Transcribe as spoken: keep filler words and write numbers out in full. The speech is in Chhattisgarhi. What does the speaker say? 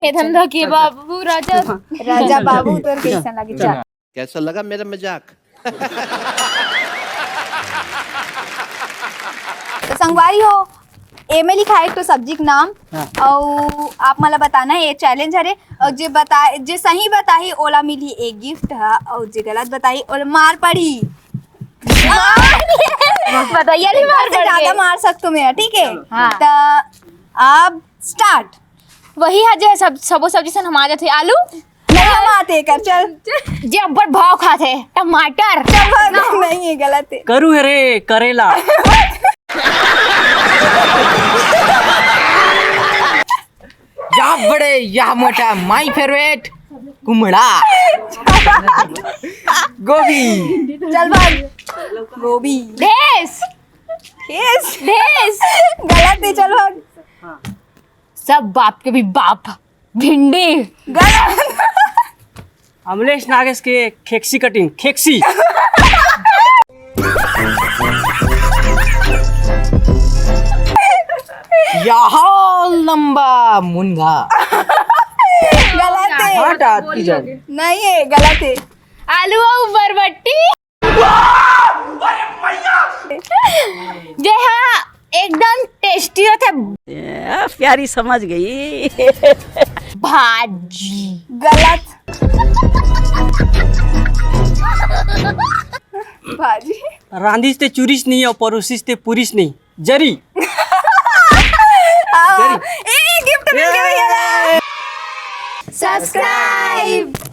ए धंधा के बाबू राजा। राजा बाबू तोर कैसन लगे? चल। कैसा लगा मेरा मजाक? तो संगवारी हो, एमे लिखा है तो सब्जी के नाम। हाँ। अउ आप मला बताना है, ये चैलेंज हरे। अउ जे बता, जे सही बताही ओला मिलही एक गिफ्ट ह, अउ जे गलत बताही ओला मार पड़ी। बताइए नहीं मार पड़ ज्यादा मार सकतो मैं, ठीक है? हाँ। तो अब स्टार्ट। वही है जे सब सबो सब्जी से हम आ जाते आलू। नहीं हम आते कर चल। जे अब्बड़ भाव खाथे टमाटर। चल भाग, नहीं है, गलत है। करू है रे करेला। या बड़े या मोटा माय फेवरेट कुमड़ा। गोभी। चल भाग। गोभी। देश यस। देश गलत है, चल भाग। सब बाप के भी बाप। भिंडी। गलत। अमलेश नागेश के खेक्सी कटिंग खेक्सी। यहाँ लंबा मुनगा। गलत है। हट आपकी जान। नहीं है, गलत है। आलू अउ बरबट्टी। जे हा एकदम टेस्टी होथे। प्यारी समझ गई। भाजी। गलत। भाजी। रांधिस ते चुरिस नहीं और परोसिस ते पुरिस नहीं। जरी। हाँ, ए गिफ्ट मिल गया भैया। सब्सक्राइब।